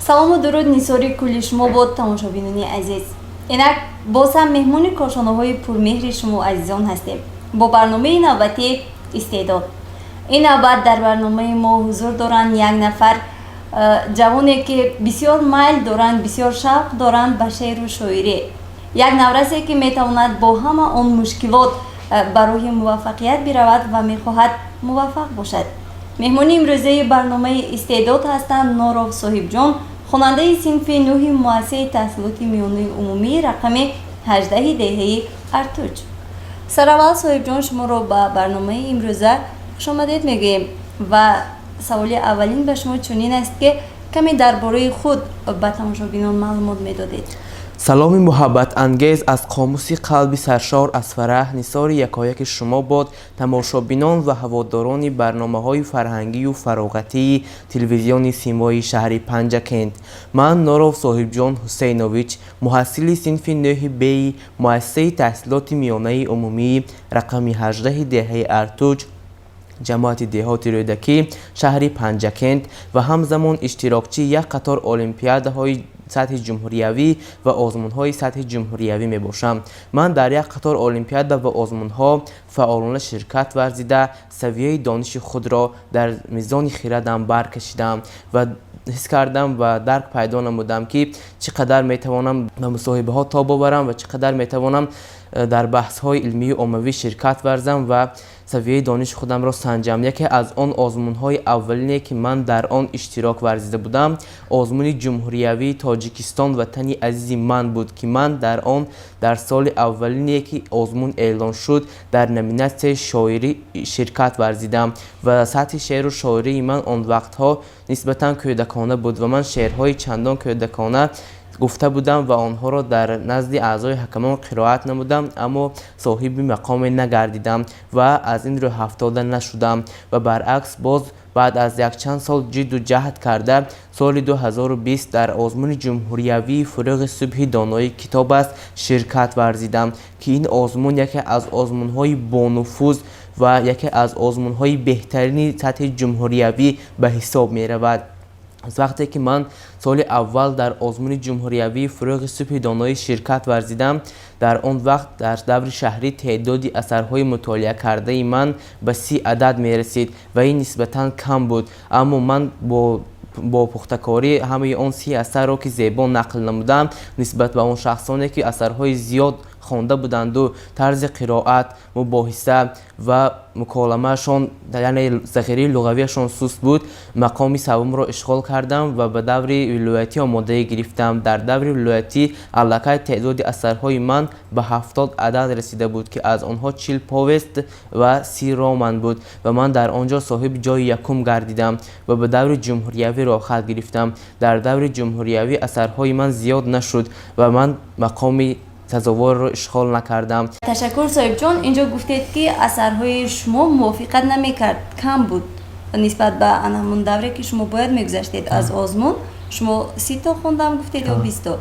Салому дуруд нисори кулли шумо бод, тамошобинони азиз. Инак боз ҳам меҳмони кошонаҳои пурмеҳри шумо азизон ҳастем бо барномаи навбатии «Истеъдод». Ин навбат дар барномаи мо ҳузур доранд як нафар ҷавоне, ки бисёр майл доранд, бисёр шавқ доранд ба шеъру шоирӣ, як наврасе, ки метавонад бо ҳама он мушкилот ба роҳи муваффақият биравад ва мехоҳад муваффақ бошад. Меҳмони имрӯзаи барномаи «Истеъдод» ҳастанд Норов Соҳибҷон, хонандаи синфи нӯҳи муассисаи таҳсилоти миёнаи умумии рақами 18-и деҳаи Артуҷ. Сараввал, Соҳибҷон, шуморо ба барномаи имрӯза хушомадед мегӯем ва саволи аввалин ба шумо чунин аст, ки каме дар бораи худ ба тамошобинон маълумот медодед. Саломи муҳаббатангез аз қомуси қалби саршор аз фараҳ нисори якояки шумо бод, тамошобинон ва ҳаводорони барномаҳои фарҳангию фароғатии телевизиони Симои шаҳри Панҷакент. Ман Норов Соҳибҷон Ҳусейнович, муҳассили синфи нӯҳи беи муассисаи таҳсилоти миёнаи умумии рақами 18-и деҳаи Артуҷ, ҷамоати деҳоти Рӯдакӣ, шаҳри Панҷакент ва ҳамзамон иштирокчии як қатор олимпиадаҳои сатҳи ҷумҳуриявӣ ва озмунҳои сатҳи ҷумҳуриявӣ мебошам. Ман дар як қатор олимпиада ва озмунҳо фаъолона ширкат варзида, савияи дониши худро дар мизони хирадам баркашидам ва ҳис кардам ва дарк пайдо намудам, ки чӣ қадар метавонам ба мусоҳибаҳо тоб оварам ва чӣ қадар метавонам дар баҳсҳои илмию оммавӣ ширкат варзам ва савияи дониши худамро санҷам. Яке аз он озмунҳои аввалине, ки ман дар он иштирок варзида будам, озмуни ҷумҳуриявии «Тоҷикистон — ватани азизи ман» буд, ки ман дар он дар соли аввалине, ки озмун эълон шуд, дар номинатсияи шоирӣ ширкат варзидам ва сатҳи шеъру шоирии ман он вақтҳо нисбатан кӯдакона буд ва ман шеърҳои чандон кӯдакона гуфта будам ва онҳоро дар назди аъзои ҳакамон қироат намудам, аммо соҳиби мақоме нагардидам ва аз ин рӯҳафтода нашудам ва баръакс, боз баъд аз якчанд сол ҷидду ҷаҳд карда, соли 2020 дар озмуни ҷумҳуриявии «Фурӯғи субҳи доноӣ китоб аст» ширкат варзидам, ки ин озмун яке аз озмунҳои бонуфуз ва яке аз озмунҳои беҳтарини сатҳи ҷумҳуриявӣ ба ҳисоб меравад. Аз вақте ки ман соли аввал дар озмуни ҷумҳуриявии «Фурӯғи субҳи доноӣ» ширкат варзидам, дар он вақт дар даври шаҳрӣ теъдоди асарҳои мутолиа кардаи ман ба 30 адад мерасид ва ин нисбатан кам буд. Аммо ман бо пухтакорӣ ҳамаи он 30 асарро, ки зебо нақл намудам, нисбат ба он шахсоне, ки асарҳои зиёд хонда буданду тарзи қироат, мубоҳиса ва муколамаашон, яъне захираи луғавиашон суст буд, мақоми севумро ишғол кардам ва ба даври вилоятӣ омодагӣ гирифтам. Дар даври вилоятӣ аллакай теъдоди асарҳои ман ба 70 адад расида буд, ки аз онҳо 40 повесть ва 30 роман буд ва ман дар он ҷо соҳиби ҷои якум гардидам ва ба даври ҷумҳуриявӣ роҳхат гирифтам. Дар даври ҷумҳуриявӣ асарҳои ман зиёд нашуд ва ман мақоми сазоворро ишғол накардам. Ташаккур, Соҳибҷон. Инҷо гуфтед, ки асарҳои шумо мувофиқат намекард, кам буд нисбат ба ана ҳамун давре, ки шумо бояд мегузаштед аз озмун. Шумо 30-то хондам гуфтед ё 20-то.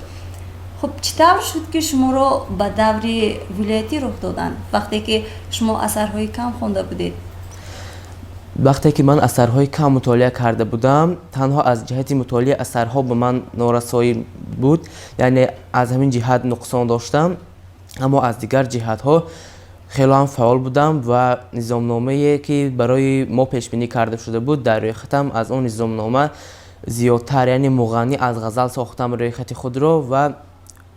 Хуб, чӣ тавр шуд, ки шуморо ба даври вилоятӣ роҳ доданд, вақте ки шумо асарҳои кам хонда будед? Вақте ки ман асарҳои кам мутолиа карда будам, танҳо аз ҷиҳати мутолиаи асарҳо ба ман норасоӣ буд, яъне аз ҳамин ҷиҳат нуқсон доштам, аммо аз дигар ҷиҳатҳо хело ҳам фаъол будам ва низомномае, ки барои мо пешбинӣ карда шуда буд, дар рӯйхатам аз он низомнома зиёдтар, яъне муғаннӣ аз ғазал сохтам рӯйхати худро ва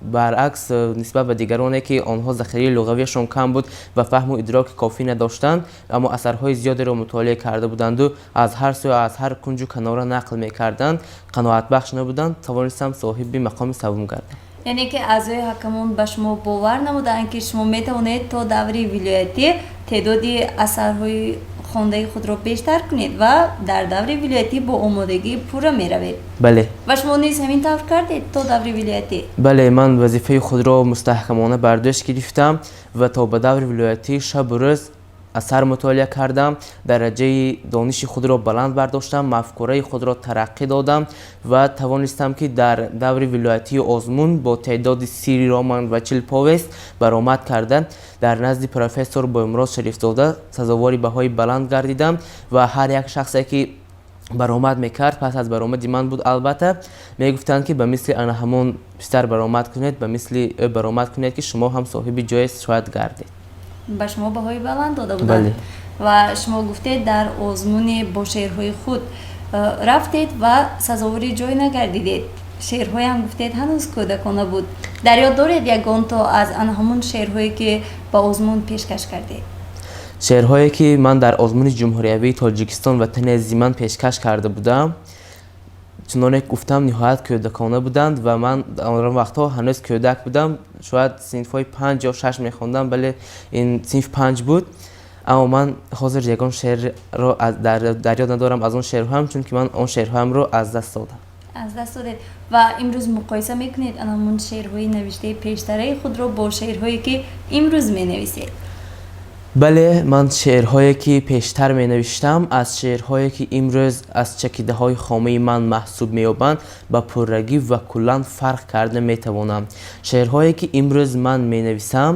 баръакс, нисбат ба дигароне, ки онҳо захираи луғавиашон кам буд ва фаҳму идроки кофӣ надоштанд, аммо асарҳои зиёдеро мутолиа карда буданду аз ҳар сӯ, аз ҳар кунҷу канора нақл мекарданд, қаноатбахш набуданд, тавонистам соҳиби мақоми севум гардам. Яъне ки аъзои ҳакамон ба шумо бовар намуданд, ки шумо метавонед то даври вилоятӣ теъдоди асарҳои хондаи худро бештар кунед ва дар даври вилоятӣ бо омодагии пурра меравед. Бале. Ва шумо низ ҳамин тавр кардед то даври вилоятӣ? Бале, ман вазифаи худро мустаҳкамона бар дӯш гирифтам ва то ба даври вилоятӣ шабу рӯз асар мутолиа кардам, дараҷаи дониши худро баланд бардоштам, мафкураи худро тараққӣ додам ва тавонистам, ки дар даври вилоятии озмун бо теъдоди 30 роман ва 40 повесть баромад карда, дар назди профессор Боймурод Шарифзода сазовори баҳои баланд гардидам ва ҳар як шахсе, ки Баромад мекард, пас аз баромади ман буд, албатта, мегуфтанд, ки ба мисли ана ҳамон писар баромад кунед, ба мисли ӯ баромад кунед, ки шумо ҳам соҳиби ҷое шояд гардед. Ба шумо баҳои баланд дода буданд. Ва шумо гуфтед, дар озмуни бо шеърҳои худ рафтед ва сазовори ҷой нагардидед. Шеърҳоям, гуфтед, ҳанӯз кӯдакона буд. Дар ёд доред ягонто аз ана ҳамон шеърҳое, ки ба озмун пешкаш кардед? Шеърҳое, ки ман дар озмуни ҷумҳуриявии Тоҷикистон «Ватани азизи ман» пешкаш карда будам, чуноне гуфтам, ниҳоят кӯдакона буданд ва ман он вақтҳо ҳанӯз кӯдак будам, шояд синфҳои панҷ ё шаш мехондам. Бале, ин синф панҷ буд. Аммо ман ҳозир ягон шеърро дар ёд надорам аз он шеърҳоям, чунки ман он шеърҳоямро аз даст додам. Аз даст додед. Ва имрӯз муқоиса мекунед ана ҳамон шеърҳои навиштаи пештараи худро бо шеърҳое, ки имрӯз менависед? Бале, ман шеърҳое, ки пештар менавиштам, аз шеърҳое, ки имрӯз аз чакидаҳои хомаи ман маҳсуб меёбанд, ба пуррагӣ ва куллан фарқ карда метавонам. Шеърҳое, ки имрӯз ман менависам,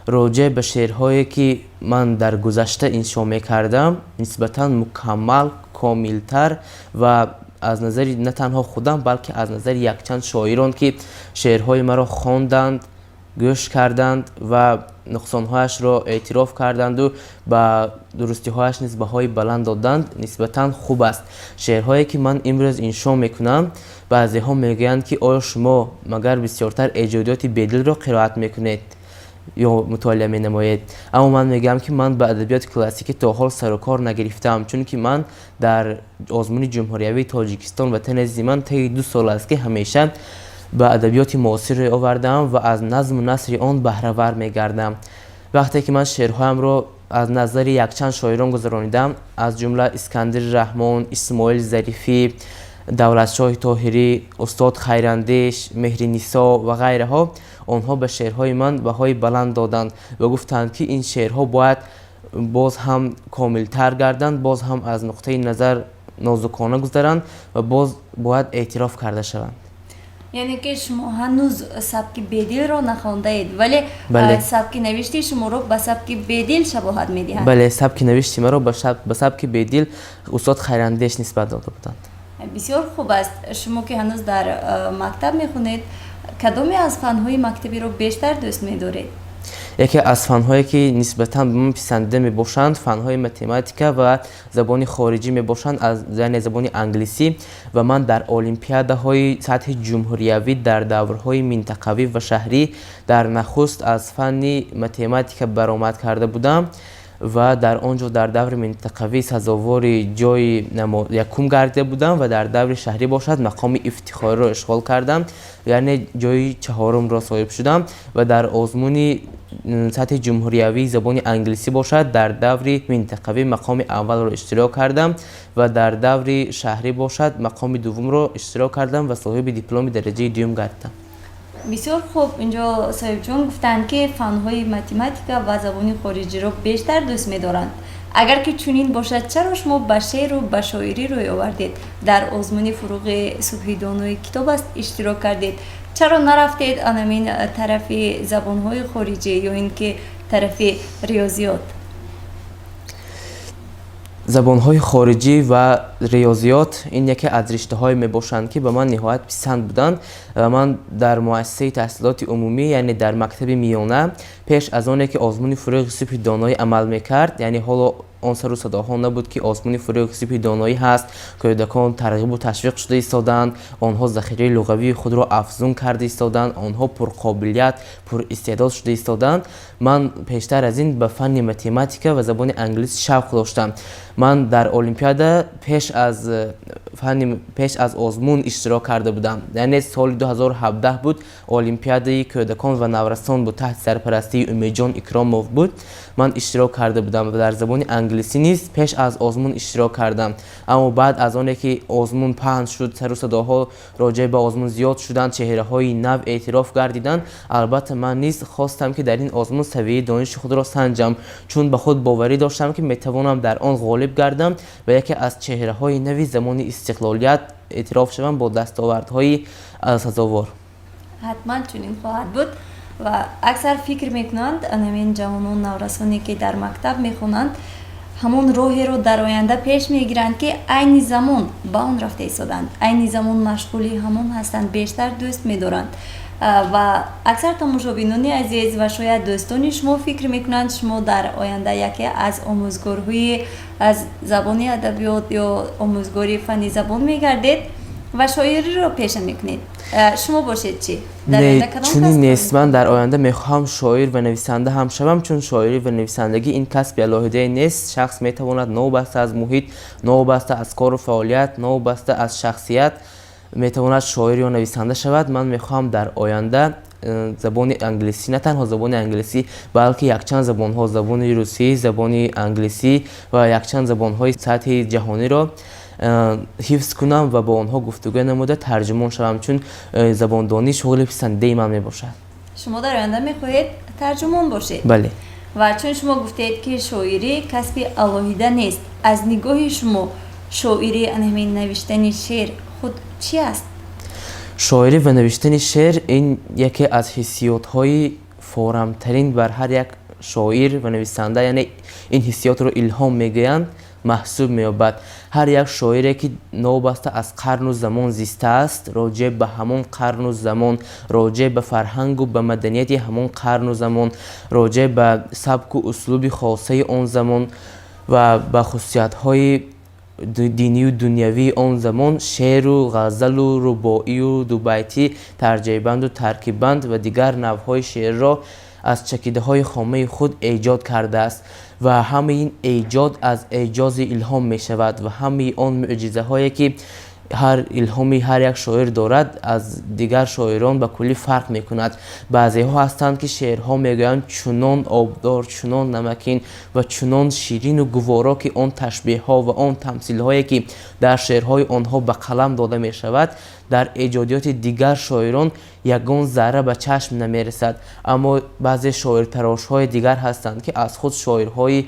роҷеъ ба шеърҳое, ки ман дар гузашта иншо мекардам, нисбатан мукаммал, комилтар ва аз назари на танҳо худам, балки аз назари якчанд шоирон, ки шеърҳои маро хонданд, гӯш карданд ва нуқсонҳояшро эътироф карданду ба дурустиҳояш низ баҳои баланд доданд, нисбатан хуб аст. Шеърҳое, ки ман имрӯз иншо мекунам, баъзеҳо мегӯянд, ки оё шумо магар бисёртар эҷодиёти Бедилро қироат мекунед ё мутолиа менамоед? Аммо ман мегӯям, ки ман ба адабиёти классикӣ то ҳол сарукор нагирифтаам, чунки ман дар озмуни ҷумҳуриявии Тоҷикистон «Ватани азизи ман» таи 2 сол аст, ки ҳамеша ба адабиёти муосир рӯй овардаам ва аз назму насри он баҳравар мегардам. Вақте ки ман шеърҳоямро аз назари якчанд шоирон гузаронидам, аз ҷумла Искандари Раҳмон, Исмоил Зарифӣ, Давлатшоҳи Тоҳирӣ, устод Хайрандеш, Меҳринисо ва ғайраҳо, онҳо ба шеърҳои ман баҳои баланд доданд ва гуфтанд, ки ин шеърҳо бояд боз ҳам комилтар гарданд, боз ҳам аз нуқтаи назар нозукона гузаранд ва боз бояд эътироф карда шаванд. Яъне ки шумо ҳанӯз сабки Бедилро нахондаед, вале сабки навишти шуморо ба сабки Бедил шабоҳат медиҳад. Бале, сабки навишти маро ба сабки Бедил, устод Хайрандеш нисбат дода буданд. Бисёр хуб аст. Шумо, ки ҳанӯз дар мактаб мехонед, кадоме аз фанҳои мактабиро бештар дӯст медоред? Яке аз фанҳое, ки нисбатан ба ман писандида мебошанд, фанҳои математика ва забони хориҷӣ мебошанд, яъне забони англисӣ. Ва ман дар олимпиадаҳои сатҳи ҷумҳуриявӣ дар даврҳои минтақавӣ ва шаҳрӣ дар нахуст аз фанни математика баромад карда будам ва дар он ҷо дар даври минтақавӣ сазовори ҷои якум гардида будам ва дар даври шаҳрӣ бошад, мақоми ифтихориро ишғол кардам, яъне ҷои чаҳорумро соҳиб шудам. Ва дар озмуни сатҳи ҷумҳуриявии забони англисӣ бошад, дар даври минтақавӣ мақоми аввалро иштирок кардам ва дар даври шаҳрӣ бошад, мақоми дуввумро иштирок кардам ва соҳиби дипломи дараҷаи дуюм гардидам. Бисёр хуб. Инҷо соҳибҷон гуфтанд, ки фанҳои математика ва забони хориҷиро бештар дӯст медоранд. Агар ки чунин бошад, чаро шумо ба шеъру ба шоирӣ рӯй овардед, дар озмуни «Фуруғи субҳи донои китоб аст» иштирок кардед? Чаро нарафтед анамин тарафи забонҳои хориҷӣ ё ин ки тарафи риёзиёт? Забонҳои хориҷӣ ва риёзиёт ин яке аз риштаҳое мебошанд, ки ба ман ниҳоят писанд буданд. Ва ман дар муассисаи таҳсилоти умумӣ, яъне дар мактаби миёна, пеш аз оне ки озмуни «Фуруғи субҳи доноӣ» амал мекард, яъне ҳоло он сару садоҳо набуд, ки озмуни «Фуруғи субҳи доноӣ» ҳаст, кӯдакон тарғибу ташвиқ шуда истодаанд, онҳо захираи луғавии худро афзун карда истодаанд, онҳо пурқобилият, пуристеъдод шуда истодаанд, ман пештар аз ин ба фанни математика ва забони англисӣ шавқ доштам. Ман дар олимпиада пеш аз озмун иштирок карда будам, яъне соли 2017 буд, олимпиадаи кӯдакон ва наврасон буд, таҳти сарпарастии Умедҷон Икромов буд, ман иштирок карда будам ва дар забони англисӣ низ пеш аз озмун иштирок кардам. Аммо баъд аз оне ки озмун паҳн шуд, сару садоҳо роҷеъ ба озмун зиёд шуданд, чеҳраҳои нав эътироф гардиданд, албатта, ман низ хостам, ки дар ин озмун савияи дониши худро санҷам, чун ба худ боварӣ доштам, ки метавонам дар он ғолиб гардам ва яке аз чеҳраҳои нави замони истиқлолият эътироф шавам бо дастовардҳои сазовор. Ҳатман чунин хоҳад буд. Ва аксар фикр мекунанд, анамин ҷавонон, наврасоне, ки дар мактаб мехонанд. Ҳамон роҳеро дар оянда пеш мегиранд, ки айни замон ба он рафта истоданд, айни замон машғули ҳамон ҳастанд, бештар дӯст медоранд. Ва аксар тамошобинони азиз ва шояд дӯстони шумо фикр мекунанд, шумо дар оянда яке аз омӯзгорҳои аз забони адабиёт ё омӯзгори фанни забон мегардед ва шоириро пеша мекунед. Шумо бошед, чӣ? Чунин нест. Ман дар оянда мехоҳам шоир ва нависанда ҳам шавам, чун шоирӣ ва нависандагӣ ин касби алоҳидае нест. Шахс метавонад новобаста аз муҳит, новобаста аз кору фаъолият, новобаста аз шахсият метавонад шоир ё нависанда шавад. Ман мехоҳам дар оянда забони англисӣ, на танҳо забони англисӣ, балки якчанд забонҳо: забони русӣ, забони англисӣ ва якчанд забонҳои сатҳи ҷаҳониро ҳифз кунам ва бо онҳо гуфтугӯ намуда тарҷумон шавам, чун забондонӣ шуғли писандидаи ман мебошад. Шумо дар оянда мехоҳед тарҷумон бошед? Бале. Ва чун шумо гуфтед, ки шоирӣ касби алоҳида нест, аз нигоҳи шумо шоирӣ, ҳамин навиштани шеър худ чӣ аст? Шоирӣ ва навиштани шеър ин яке аз ҳиссиётҳои форамтарин бар ҳар як шоир ва нависанда, яъне ин ҳиссиётро илҳом мегӯянд, маҳсуб меёбад. Ҳар як шоире, ки новобаста аз қарну замон зистааст, роҷеъ ба ҳамон қарну замон, роҷеъ ба фарҳангу ба маданияти ҳамон қарну замон, роҷеъ ба сабку услуби хосаи он замон ва ба хусусиятҳои динию дунявии он замон шеъру ғазалу рубоию дубайтӣ, тарҷеъбанду таркиббанд ва дигар навъҳои шеърро аз чакидаҳои хомаи худ эҷод кардааст. Ва ҳамаи ин эҷод аз эъҷози илҳом мешавад ва ҳамаи он мӯъҷизаҳое, ки ҳар илҳоми ҳар як шоир дорад, аз дигар шоирон ба куллӣ фарқ мекунад. Баъзеҳо ҳастанд, ки шеърҳо мегӯянд чунон обдор, чунон намакин ва чунон ширину гуворо, ки он ташбеҳҳо ва он тамсилҳое, ки дар шеърҳои онҳо ба қалам дода мешавад, дар эҷодиёти дигар шоирон ягон зарра ба чашм намерасад. Аммо баъзе шоиртарошҳои дигар ҳастанд, ки аз худ шоирҳои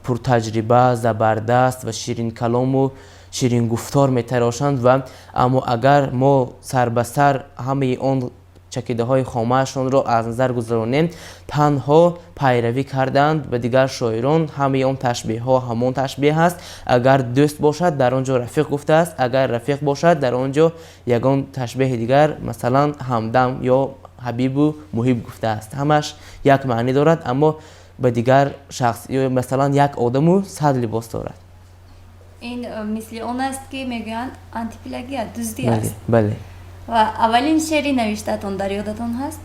пуртаҷриба, забардаст ва ширинкалому ширингуфтор метарошанд ва аммо агар мо сар ба сар ҳамаи он чакидаҳои хомаашонро аз назар гузаронем, танҳо пайравӣ кардаанд ба дигар шоирон. Ҳамаи он ташбеҳҳо ҳамон ташбеҳ аст. Агар дӯст бошад, дар он ҷо рафиқ гуфтааст, агар рафиқ бошад, дар он ҷо ягон ташбеҳи дигар, масалан ҳамдам ё ҳабибу муҳиб гуфтааст. Ҳамаш як маънӣ дорад, аммо ба дигар шахс, масалан, як одаму 100 либос дорад. Ин мисли он аст, ки мегӯянд, антиплагиат, дуздӣ аст. Бале. Ва аввалин шеъри навиштаатон дар ёдатон ҳаст?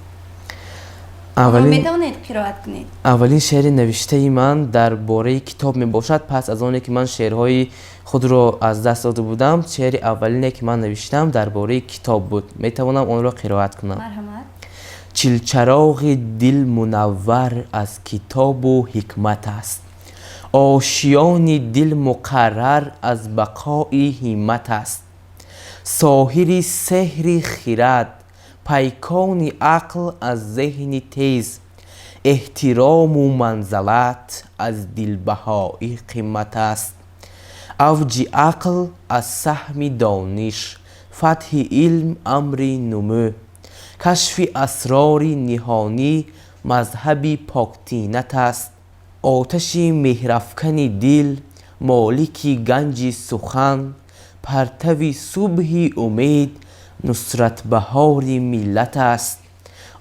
Метавонед қироат кунед? Аввалин шеъри навиштаи ман дар бораи китоб мебошад. Пас аз оне ки ман шеърҳои худро аз даст дода будам, шеъри аввалине, ки ман навиштам, дар бораи китоб буд. Метавонам онро қироат кунам. Марҳамат. Чилчароғи дил мунаввар аз китобу ҳикмат аст, ошиёни дил муқаррар аз бақои ҳиммат аст. Соҳири сеҳри хирад, пайкони ақл аз зеҳни тез, эҳтирому манзалат аз дилбаҳоӣ қимат аст. Авҷи ақл аз саҳми дониш, фатҳи илм амри нумӯ, кашфи асрори ниҳонӣ мазҳаби поктинат аст. Оташи меҳрафкани дил, молики ганҷи сухан, партави субҳи умед, нусратбаҳори миллат аст.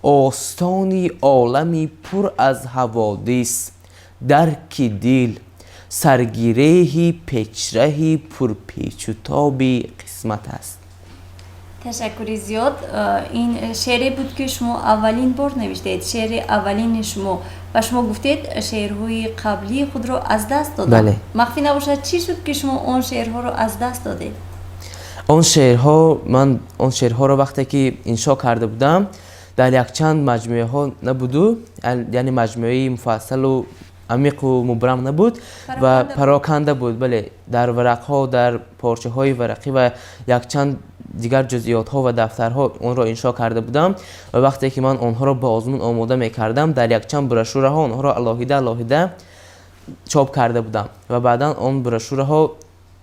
Остони олами пур аз ҳаводис, дарки дил, саргиреҳи печраҳи пурпечутоби қисмат аст. Ташаккури зиёд. Ин шеъре буд, ки шумо аввалин бор навиштед, шеъри аввалини шумо. Ва шумо гуфтед, шеърҳои қаблии худро аз даст додам. Махфӣ набошад, чӣ шуд, ки шумо он шеърҳоро аз даст додед? Он шеърҳо, ман он шеърҳоро вақте ки иншо карда будам, дар якчанд маҷмӯаҳо набуду, яъне маҷмӯаи муфассалу амиқу мубрам набуд ва пароканда буд. Бале, дар варақҳо, дар порчаҳои варақӣ ва якчанд дигар ҷузъиётҳо ва дафтарҳо онро иншо карда будам. Ва вақте ки ман онҳоро ба озмун омода мекардам, дар якчанд брошюраҳо онҳоро алоҳида алоҳида чоп карда будам ва баъдан он брошюраҳо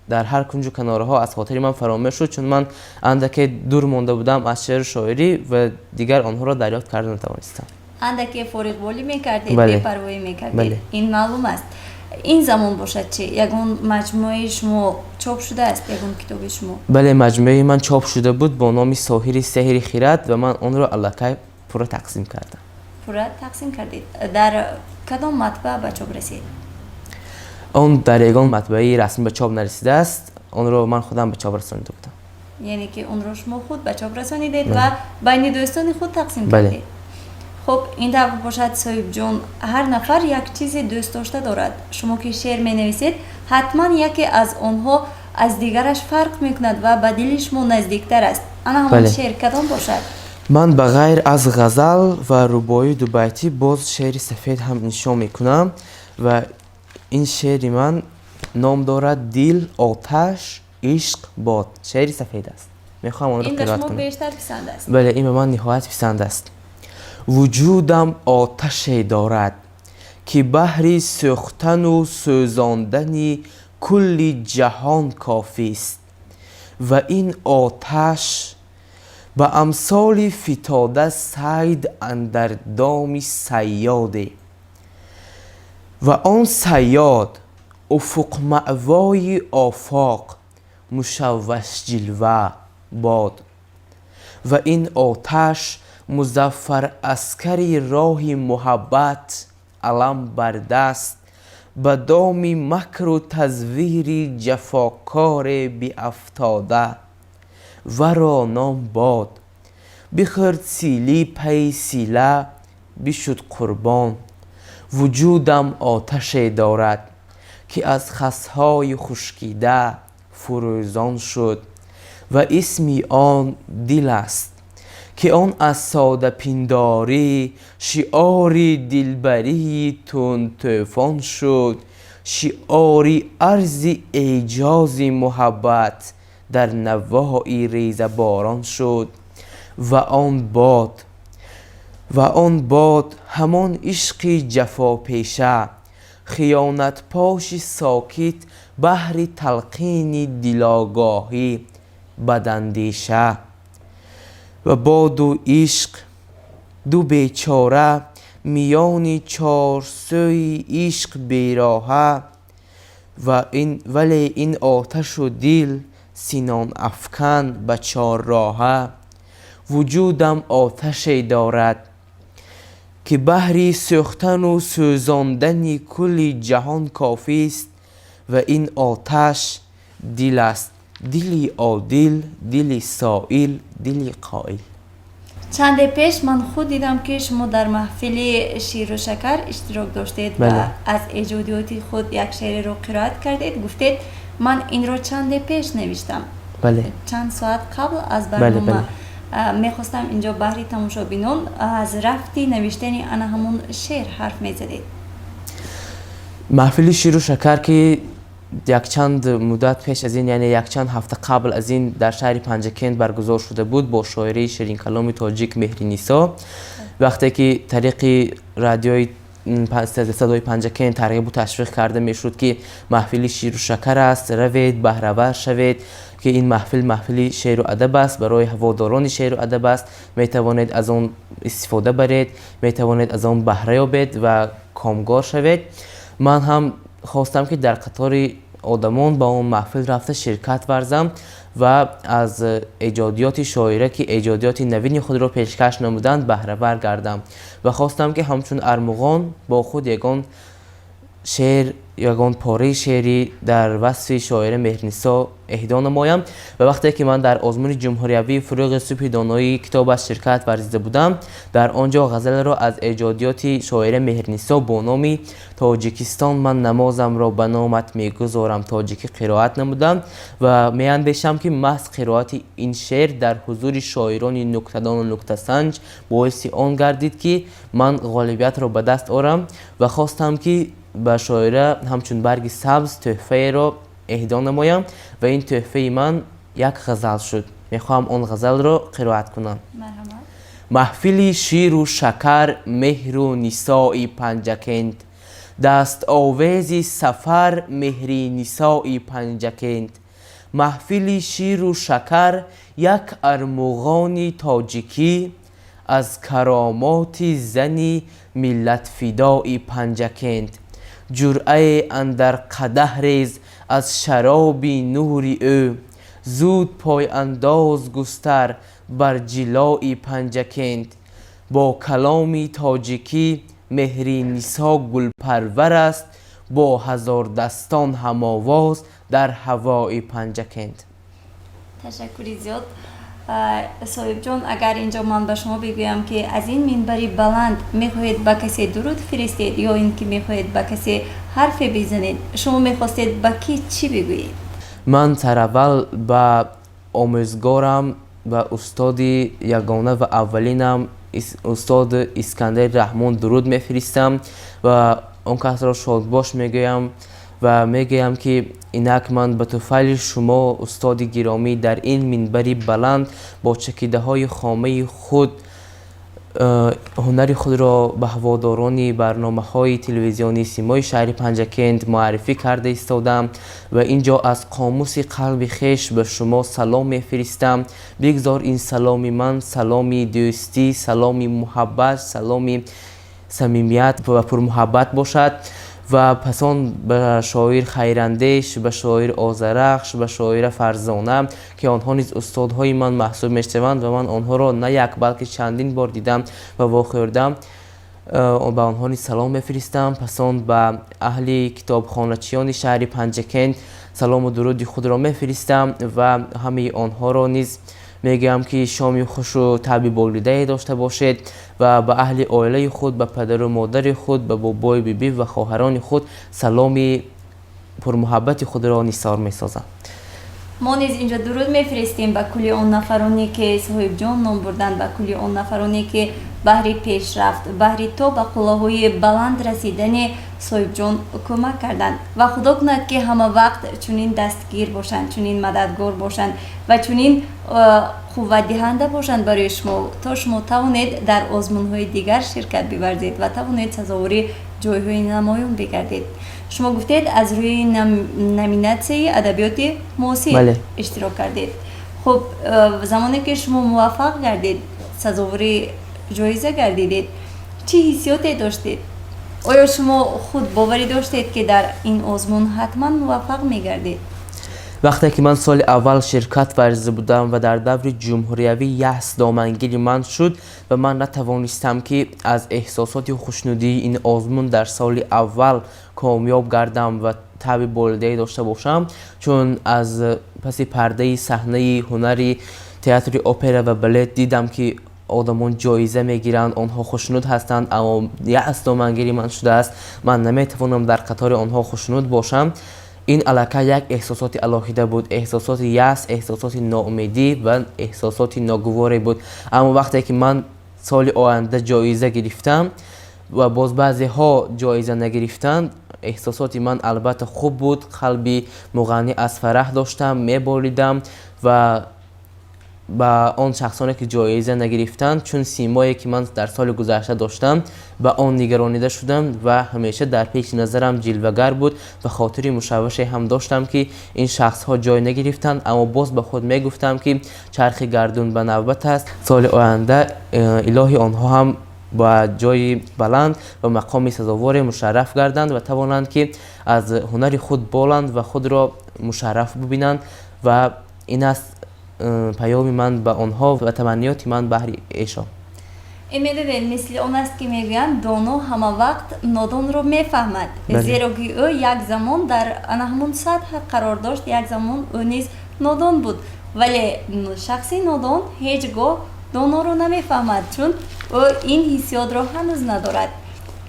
дар ҳар кунҷу канораҳо аз хотири ман фаромӯш шуд, чун ман андаке дур монда будам аз шеъру шоирӣ ва дигар онҳоро дарёфт карда натавонистам. Андаке фориғболӣ мекардед, бепарвоӣ мекардед, ин маълум аст. Ин замон бошад чӣ, ягон маҷмӯаи шумо чоп шудааст, ягон китоби шумо? Бале, маҷмӯаи ман чоп шуда буд бо номи Соҳири сеҳри хирад ва ман онро аллакай пурра тақсим кардам. Пурра тақсим кардед. Дар кадом матбаа ба чоп расид? Он дар ягон матбааи расмӣ ба чоп нарасидааст, онро ман худам ба чоп расонида будам. Яъне ки онро шумо худ ба чоп расонидед ва байни дӯстони худ тақсим кардед. Хуб, ин тавр бошад, Соҳибҷон, ҳар нафар як чизе дӯст дошта дорад. Шумо ки шеър менависед, ҳатман яке аз онҳо аз дигараш фарқ мекунад ва ба дили шумо наздиктар аст. Ана ҳамон шеър кадом бошад? Ман ба ғайр аз ғазал ва рубоию дубайтӣ боз шеъри сафед ҳам иншо мекунам ва ин шеъри ман ном дорад «Дил оташ, ишқ бод». Шеъри сафед аст, мехоҳам онро қироат кунам. Бештар писанд аст? Бале, ин ба ман ниҳоят писанд аст. Вуҷудам оташе дорад, ки баҳри сӯхтану сӯзондани кулли ҷаҳон кофист, ва ин оташ ба амсоли фитода сайд андар доми сайёде, ва он сайёд уфуқмаъвои офоқ мушаввашҷилва бод, ва ин оташ музаффар аскари роҳи муҳаббат алам бар даст ба доми макру тазвири ҷафокоре биафтода, варо ном бод. Бихӯрд силӣ пайи сила, бишуд қурбон. Вуҷудам оташе дорад, ки аз хасҳои хушкида фурӯзон шуд, ва исми он дил аст, ки он аз содапиндорӣ шиори дилбарии тундтӯфон шуд, шиори арзи эъҷози муҳаббат дар навои резаборон шуд, ва он бод ҳамон ишқи ҷафопеша, хиёнатпоши сокит баҳри талқини дилогоҳӣ бадандеша. Ва боду ишқ ду бечора миёни чорсӯи ишқ бероҳа, вале ин оташу дил синонафкан ба чорроҳа. Вуҷудам оташе дорад, ки баҳри сӯхтану сӯзондани кулли ҷаҳон кофист, ва ин оташ дил аст, дили одил, дили соил, дили қоил. Чанде пеш ман худ дидам, ки шумо дар маҳфили ширу шакар иштирок доштед ва аз эҷодиёти худ як шеъреро қироат кардед. Гуфтед, ман инро чанде пеш навиштам, чанд соат қабл аз барнома. Мехостам инҷо баҳри тамошобинон аз рафти навиштани ана ҳамон шеър ҳарф мезадед. Маҳфили ширу шакар, ки якчанд муддат пеш аз ин, яъне якчанд ҳафта қабл аз ин, дар шаҳри Панҷакент баргузор шуда буд бо шоираи ширинкаломи тоҷик Меҳринисо, вақте ки тариқи радиои Садои Панҷакент тарғибу ташвиқ карда мешуд, ки маҳфили ширу шакар аст, равед, баҳравар шавед, ки ин маҳфил маҳфили шеъру адаб аст, барои ҳаводорони шеъру адаб аст, метавонед аз он истифода баред, метавонед аз он баҳра ёбед ва комгор шавед, ман ҳам хостам, ки дар қатори одамон ба он маҳфил рафта ширкат варзам ва аз эҷодиёти шоира, ки эҷодиёти навини худро пешкаш намуданд, баҳравар гардам, ва хостам, ки ҳамчун армуғон бо худ ягон шеър, ягон пораи шеърӣ дар васфи шоира Меҳринисо эҳдо намоям. Ва вақте ки ман дар озмуни ҷумҳуриявии «Фурӯғи субҳи доноии китоб» аст ширкат варзида будам, дар он ҷо ғазалеро аз эҷодиёти шоира Меҳринисо бо номи «Тоҷикистон, ман намозамро ба номат мегузорам» тоҷикӣ қироат намудам ва меандешам, ки маҳз қироати ин шеър дар ҳузури шоирони нуктадону нуктасанҷ боиси он гардид, ки ман ғолибиятро ба даст орам, ва хостам, ки ба шоира ҳамчун барги сабз тӯҳфаеро эҳдо намоям, ва ин тӯҳфаи ман як ғазал шуд. Мехоҳам он ғазалро қироат кунам. Маҳфили ширу шакар, меҳру нисои Панҷакент, дастовези сафар, меҳри нисои Панҷакент. Маҳфили ширу шакар, як армуғони тоҷикӣ аз каромоти зани миллатфидои Панҷакент. Ҷуръае андар қадаҳ рез аз шароби нури ӯ. Зуд пойандоз густар бар ҷилои Панҷакент. Бо каломи тоҷикӣ Меҳри Нисо гулпарвар аст, бо ҳазордастон ҳамовоз дар ҳавои Панҷакент. Ташаккури зиёд, Соҳибҷон. Агар инҷо ман ба шумо бигӯям, ки аз ин минбари баланд мехоҳед ба касе дуруд фиристед ё ин ки мехоҳед ба касе ҳарфе бизанед, шумо мехостед ба кӣ чӣ бигӯед? Ман сараввал ба омӯзгорам ва устоди ягона ва аввалинам, устод Искандари Раҳмон, дуруд мефиристам ва он касро шодбош мегӯям ва мегӯям, ки инак ман ба туфайли шумо, устоди гиромӣ, дар ин минбари баланд бо чакидаҳои хомаи худ ҳунари худро ба ҳаводорони барномаҳои телевизионии Симои шаҳри Панҷакент муаррифӣ карда истодам ва ин ҷо аз қомуси қалби хеш ба шумо салом мефиристам. Бигзор ин саломи ман саломи дӯстӣ, саломи муҳаббат, саломи самимият ва пурмуҳаббат бошад. Ва пас он ба шоир Хайрандеш, ба шоир Озарахш, ба шоира Фарзона, ки онҳо низ устодҳои ман маҳсуб мешаванд ва ман онҳоро на як, балки чандин бор дидам ва вохӯрдам, ба онҳо низ салом мефиристам. Пас он ба аҳли китобхоначиёни шаҳри Панҷакент салому дуруди худро мефиристам ва ҳамаи онҳоро низ мегӯям, ки шоми хушу табъи болидае дошта бошед ва ба аҳли оилаи худ, ба падару модари худ, ба бобою бибӣ ва хоҳарони худ саломи пурмуҳаббати худро нисор месозам. Мо низ инҷо дуруд мефиристем ба кулли он нафароне, ки Соҳибҷон ном бурданд, ба кулли он нафароне, ки баҳри пешрафт, баҳри то ба қуллаҳои баланд расидани Соҳибҷон кӯмак карданд. Ва Худо кунад, ки ҳама вақт чунин дастгир бошанд, чунин мададгор бошанд ва чунин қувватдиҳанда бошанд барои шумо, то шумо тавонед дар озмунҳои дигар ширкат биварзед ва тавонед сазовори ҷойҳои намоён бигардед. Шумо гуфтед, аз рӯи номинатсияи адабиёти муосир иштирок кардед. Хуб, замоне ки шумо муваффақ гардед, сазовори ҷоиза гардидед, чӣ ҳиссиёте доштед? Оё шумо худ боварӣ доштед, ки дар ин озмун ҳатман муваффақ мегардед? Вақте ки ман соли аввал ширкат варзида будам ва дар даври ҷумҳуриявӣ яъс домангири ман шуд ва ман натавонистам, ки аз эҳсосоти хушнудии ин озмун дар соли аввал комёб гардам ва табъи болидае дошта бошам, чун аз паси пардаи саҳнаи ҳунари театри опера ва балет дидам, ки одамон ҷоиза мегиранд, онҳо хушнуд ҳастанд, аммо яъс домангири ман шудааст, ман наметавонам дар қатори онҳо хушнуд бошам. Ин аллакай як эҳсосоти алоҳида буд, эҳсосоти яъс, эҳсосоти ноумедӣ ва эҳсосоти ногуворе буд. Аммо вақте ки ман соли оянда ҷоиза гирифтам ва боз баъзеҳо ҷоиза нагирифтанд, эҳсосоти ман албатта хуб буд. Қалби муғаннӣ аз фараҳ доштам, меболидам ва ба он шахсоне, ки ҷоиза нагирифтанд, чун симое, ки ман дар соли гузашта доштам, ба он нигаронида шудам ва ҳамеша дар пеши назарам ҷилвагар буд ва хотири мушавваше ҳам доштам, ки ин шахсҳо ҷой нагирифтанд. Аммо боз ба худ мегуфтам, ки чархи гардун ба навбат аст, соли оянда илоҳи онҳо ҳам ба ҷои баланд ва мақоми сазоворе мушарраф гарданд ва тавонанд, ки аз ҳунари худ боланд ва худро мушарраф бибинанд. Ва ин аст паёми ман ба онҳо ва таманниёти ман баҳри эшон. Ин, медонед, мисли он аст, ки мегӯянд, доно ҳама вақт нодонро мефаҳмад, зеро ки ӯ як замон дар ана ҳамон сатҳ қарор дошт, як замон ӯ низ нодон буд. Вале шахси нодон ҳеҷ гоҳ доноро намефаҳмад, чун ӯ ин ҳиссиётро ҳанӯз надорад.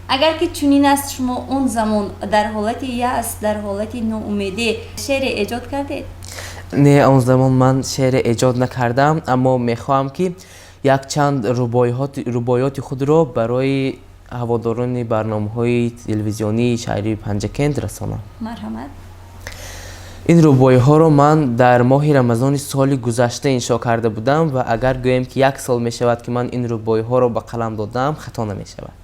Агар ки чунин аст, шумо он замон дар ҳолати яъс, дар ҳолати ноумедӣ шеъре эҷод кардед? Не, он замон ман шеъре эҷод накардам, аммо мехоҳам, ки якчанд рубоиёти худро барои ҳаводорони барномаҳои телевизионии шаҳри Панҷакент расонам. Марҳамат. Ин рубоиҳоро ман дар моҳи рамазони соли гузашта иншо карда будам ва агар гӯем, ки як сол мешавад, ки ман ин рубоиҳоро ба қалам додам, хато намешавад.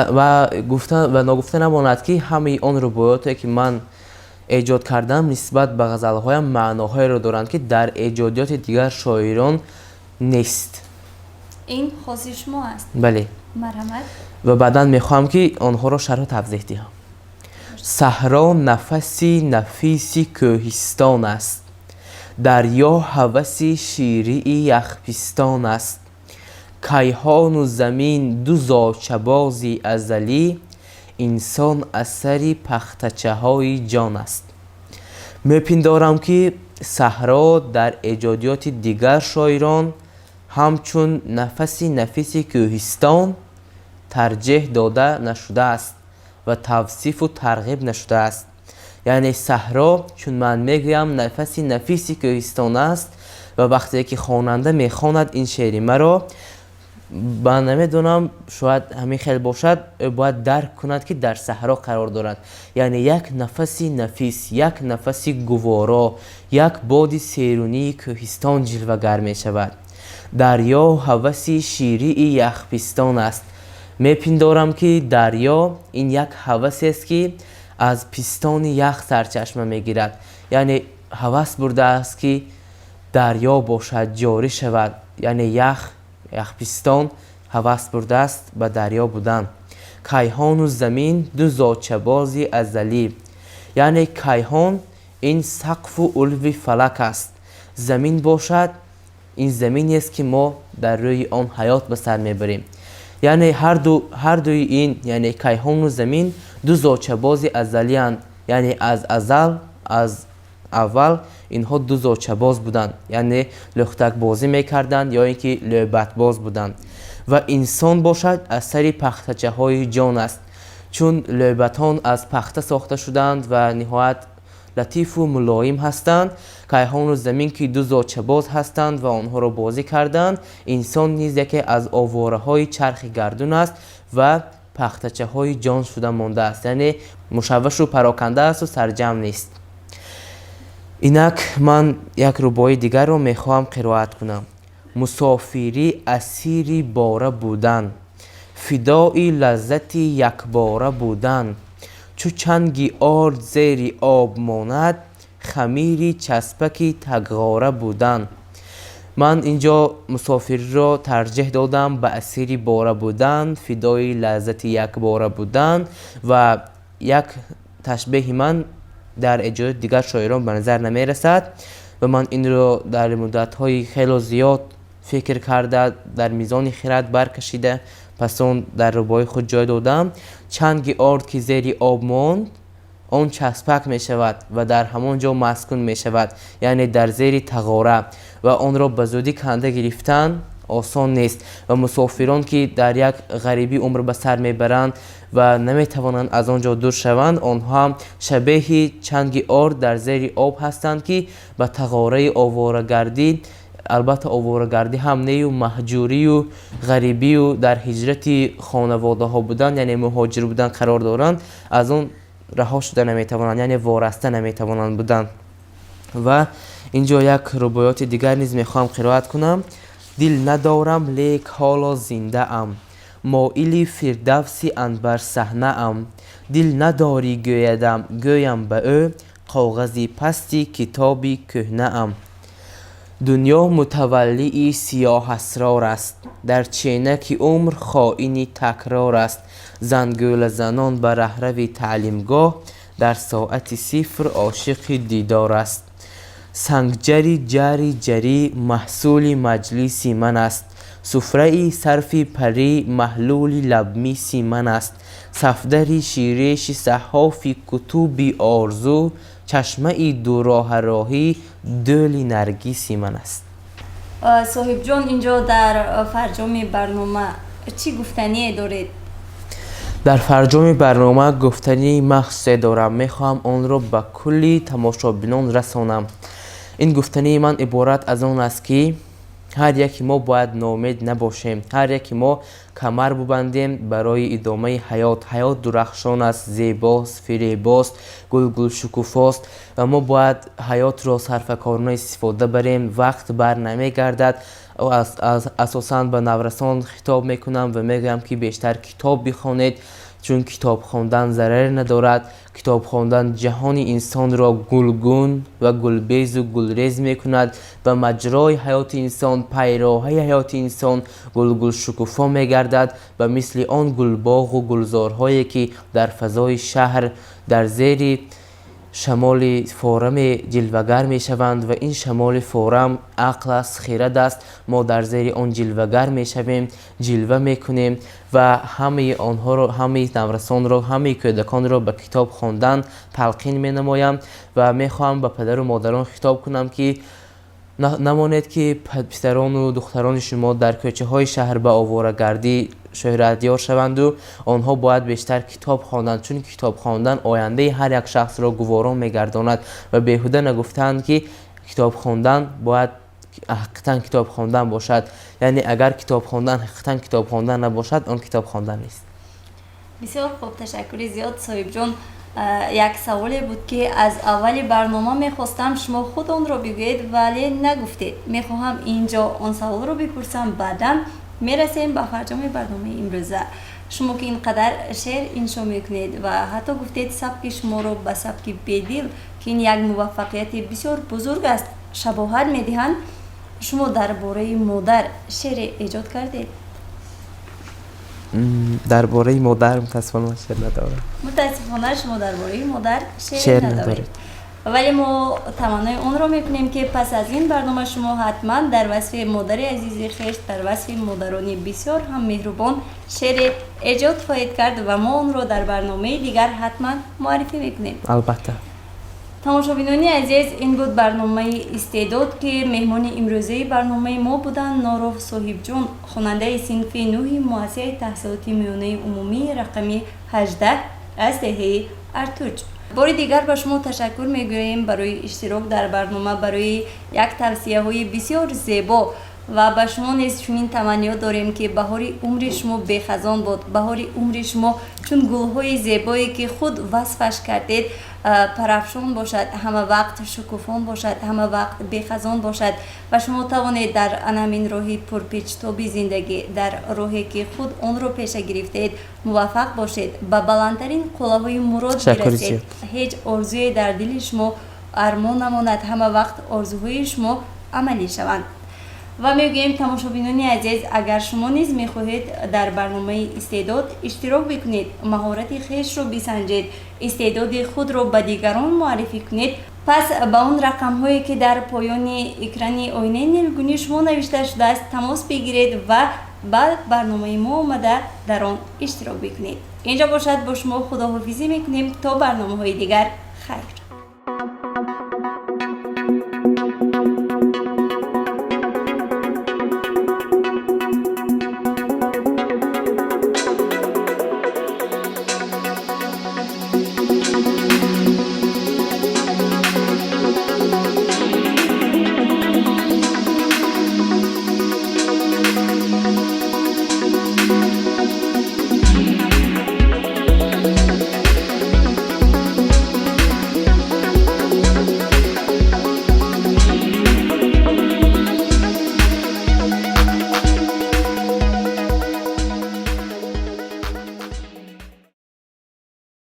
Ва ногуфта намонад, ки ҳамаи он рубоиёте, ки ман эҷод кардам, нисбат ба ғазалҳоям маъноҳоеро доранд, ки дар эҷодиёти дигар шоирон нест. Ин хоси шумо аст. Бале. Марҳамат. Ва баъдан мехоҳам, ки онҳоро шарҳу тавзеҳ диҳам. Саҳро нафаси нафиси кӯҳистон аст, дарё ҳаваси ширии яхпистон аст, кайҳону замин ду зочабози азалӣ, инсон асари пахтачаҳои ҷон аст. Мепиндорам, ки саҳро дар эҷодиёти дигар шоирон ҳамчун нафаси нафиси кӯҳистон тарҷеҳ дода нашудааст ва тавсифу тарғиб нашудааст. Яъне саҳро, чун ман мегӯям, нафаси нафиси кӯҳистон аст ва вақте ки хонанда мехонад ин шеъри маро, ман намедонам, шояд ҳамин хел бошад, ӯ бояд дарк кунад, ки дар саҳро қарор дорад. Яъне як нафаси нафис, як нафаси гуворо, як боди серунии кӯҳистон ҷилвагар мешавад. Дарё ҳаваси ширии яхпистон аст. Мепиндорам, ки дарё ин як ҳавасест, ки аз пистони ях сарчашма мегирад, яъне ҳавас бурдааст, ки дарё бошад, ҷорӣ шавад, яъне ях, яхпистон ҳавас бурдааст ба дарё будан. Кайҳону замин ду зочабози азалӣ, яъне кайҳон ин сақфу улви фалак аст, замин бошад ин заминест, ки мо дар рӯи он ҳаёт ба сар мебарем. Яъне ҳардуи ин, яъне кайҳону замин, ду зочабози азалиянд, яъне аз азал, аз аввал инҳо ду зочабоз буданд, яъне лӯхтакбозӣ мекарданд ё ин ки лӯбатбоз буданд. Ва инсон бошад асари пахтачаҳои ҷон аст, чун лӯбатон аз пахта сохта шуданд ва ниҳоят латифу мулоим ҳастанд. Кайҳону замин, ки ду зочабоз ҳастанд ва онҳоро бозӣ карданд, инсон низ яке аз овораҳои чархи гардун аст ва пахтачаҳои ҷон шуда мондааст, яъне мушаввашу пароканда асту сарҷамъ нест. Инак ман як рубоии дигарро мехоҳам қироат кунам. Мусофирӣ асири бора будан, фидои лаззати якбора будан, чу чанги орд зери об монад, хамири часпаки тагғора будан. Ман инҷо мусофириро тарҷеҳ додам ба асири бора будан, фидои лаззати якбора будан ва як ташбеҳи ман дар эҷодиёти дигар шоирон ба назар намерасад ва ман инро дар муддатҳои хело зиёд фикр карда, дар мизони хирад баркашида, пас он дар рубоии худ ҷой додам. Чанги орд, ки зери об монд, он часпак мешавад ва дар ҳамон ҷо маскун мешавад, яъне дар зери тағора, ва онро ба зудӣ канда гирифтан осон нест. Ва мусофирон, ки дар як ғарибӣ умр ба сар мебаранд ва наметавонанд аз он ҷо дур шаванд, онҳо ҳам шабеҳи чанги орд дар зери об ҳастанд, ки ба тағораи оворагардӣ, албатта оворагардӣ ҳам нею, маҳҷурию ғарибию дар ҳиҷрати хонаводаҳо будан, яъне муҳоҷир будан қарор доранд, аз он раҳо шуда наметавонанд, яъне вораста наметавонанд будан. Ва ин ҷо як рубоёти дигар низ мехоҳам қироат кунам. Дил надорам, лек ҳоло зиндаам, моили фирдавси анбарсаҳнаам. Дил надорӣ гӯядам, гӯям ба ӯ, коғази пасти китоби кӯҳнаам. Дунё мутаваллии сиёҳасрор аст, дар ченаки умр хоини такрор аст. Зангӯлазанон ба раҳрави таълимгоҳ дар соати сифр ошиқи дидор аст. Сангҷари ҷари ҷарӣ маҳсули маҷлиси ман аст, суфраи сарфи парӣ маҳлули лабмиси ман аст. Сафдари ширеши саҳҳофи кутуби орзу, чашмаи дуроҳароҳӣ дӯли наргиси ман аст. Соҳибҷон, инҷо дар фарҷоми барнома чӣ гуфтание доред? Дар фарҷоми барнома гуфтании махсусе дорам, мехоҳам онро ба кулли тамошобинон расонам. Ин гуфтании ман иборат аз он аст, ки ҳар яке мо бояд ноумед набошем, ҳар яке мо камар бубандем барои идомаи ҳаёт. Ҳаёт дурахшон аст, зебост, фиребост, гулгулшукуфост ва мо бояд ҳаётро сарфакорона истифода барем. Вақт бар намегардад. Асосан ба наврасон хитоб мекунам ва мегӯям, ки бештар китоб бихонед. Чун китоб хондан зараре надорад. Китоб хондан ҷаҳони инсонро гулгун ва гулбезу гулрез мекунад ва маҷрои ҳаёти инсон, пайроҳаи ҳаёти инсон гулгул шукуфо мегардад ва мисли он гулбоғу гулзорҳое, ки дар фазои шаҳр дар зери шамоли фораме ҷилвагар мешаванд, ва ин шамоли форам ақл аст, хирад аст. Мо дар зери он ҷилвагар мешавем, ҷилва мекунем ва ҳамаи онҳоро, ҳамаи наврасонро, ҳамаи кӯдаконро ба китоб хондан талқин менамоям ва мехоҳам ба падару модарон хитоб кунам, ки намонед, ки писарону духтарони шумо дар кӯчаҳои шаҳр ба оворагардӣ шӯҳратёр шаванду онҳо бояд бештар китоб хонанд, чун китоб хондан ояндаи ҳар як шахсро гуворо мегардонад ва беҳуда нагуфтаанд, ки китоб хондан бояд ҳақиқатан китоб хондан бошад. Яъне агар китоб хондан ҳақиқатан китоб хондан набошад, он китоб хондан нест. Бисёр хуб, ташаккури зиёд, Соҳибҷон. Як саволе буд, ки аз аввали барнома мехостам шумо худ онро бигӯед, вале нагуфтед. Мехоҳам инҷо он саволро бипурсам, баъдан мерасем ба фарҷоми барномаи имрӯза. Шумо ки ин қадар шеър иншо мекунед ва ҳатто гуфтед, сабки шуморо ба сабки Бедил, ки ин як муваффақияти бисёр бузург аст, шабоҳат медиҳанд, шумо дар бораи модар шеъре эҷод кардед? Дар бораи модар мутаассифона ман шеър надорам. Мутаассифона, шумо дар бораи модар шеър надоред, вале мо таманнои онро мекунем, ки пас аз ин барнома шумо ҳатман дар васфи модари азизи хеш, дар васфи модарони бисёр ҳам меҳрубон шеъре эҷод хоҳед кард ва мо онро дар барномаи дигар ҳатман муаррифӣ мекунем. Албатта. Тамошобинони азиз, ин буд барномаи «Истеъдод», ки меҳмони имрӯзаи барномаи мо буданд Норов Соҳибҷон, хонандаи синфи нӯҳи муассисаи таҳсилоти миёнаи умумии рақами 18 аз деҳаи Артуҷ. Бори дигар ба шумо ташаккур мегӯем барои иштирок дар барнома, барои як тавсияҳои бисёр зебо ва ба шумо низ чунин таманниёт дорем, ки баҳори умри шумо бехазон бод, баҳори умри шумо чун гулҳои зебое, ки худ васфаш кардед, парафшон бошад, ҳама вақт шукуфон бошад, ҳама вақт бехазон бошад ва шумо тавонед дар анамин роҳи пурпечтоби зиндагӣ, дар роҳе, ки худ онро пеша гирифтед, муваффақ бошед, ба баландтарин қуллаҳои мурод бирасед. Ҳеҷ орзуе дар дили шумо армон намонад, ҳама вақт орзуҳои шумо амалӣ шаванд. Ва мегӯем, тамошобинони азиз, агар шумо низ мехоҳед дар барномаи «Истеъдод» иштирок бикунед, маҳорати хешро бисанҷед, истеъдоди худро ба дигарон муаррифӣ кунед, пас ба он рақамҳое, ки дар поёни экрани оинаи нилгуни шумо навишта шудааст, тамос бигиред ва ба барномаи мо омада дар он иштирок бикунед. Инҷо бошад, бо шумо худоҳофизӣ мекунем то барномаҳои дигар. Хайр.